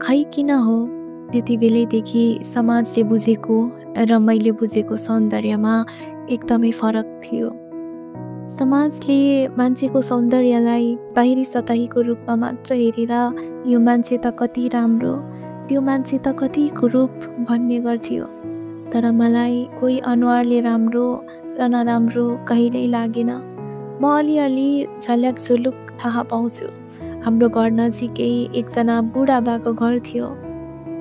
खै किन हो त्यति बेलैदेखि समाजले बुझेको र मैले बुझेको सौन्दर्यमा एकदमै फरक थियो। समाजले मान्छेको सौन्दर्यलाई बाहिरी सतहीको रूपमा मात्र हेरेर यो मान्छे त कति राम्रो, त्यो मान्छे त कति कुरूप भन्ने गर्थ्यो। तर मलाई कोही अनुहारले राम्रो र नराम्रो कहिल्यै लागेन। म अलिअलि झल्याक झुलुक थाहा पाउँछु। हाम्रो घर नजिकै एकजना बुढाबाको घर थियो।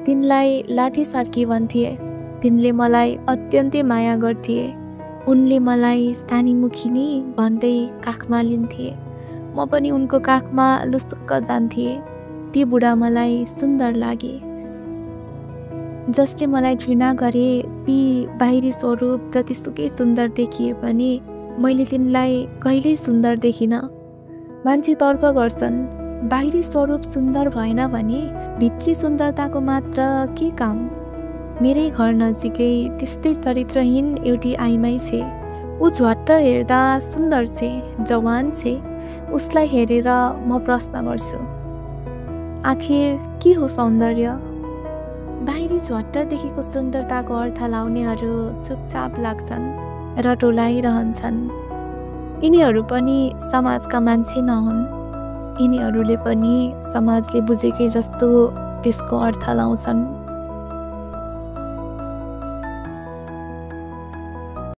तिनलाई लाठी सार्की भन्थे। तिनले मलाई अत्यन्तै माया गर्थे। उनले मलाई सानी मुखिनी भन्दै काखमा लिन्थे। म पनि उनको काखमा लुसुक्क जान्थे। ती बुढा मलाई सुन्दर लागे। जसले मलाई घृणा गरे ती बाहिरी स्वरूप जतिसुकै सुन्दर देखिए पनि मैले तिनलाई कहिल्यै सुन्दर देखिन। मान्छे तर्क गर्छन्, बाहिरी स्वरूप सुन्दर भएन भने भित्री सुन्दरताको मात्र के काम? मेरै घर नजिकै त्यस्तै चरित्रहीन एउटी आइमाई छे। ऊ झट्ट हेर्दा सुन्दर छे, जवान छे। उसलाई हेरेर म प्रश्न गर्छु, आखिर के हो सौन्दर्य? बाहिरी झट्ट देखेको सुन्दरताको अर्थ लाउनेहरू चुपचाप लाग्छन् र टोलाइरहन्छन्। यिनीहरू पनि समाजका मान्छे नहुन्। यिनीहरूले पनि समाजले बुझेकै जस्तो त्यसको अर्थ लाउँछन्।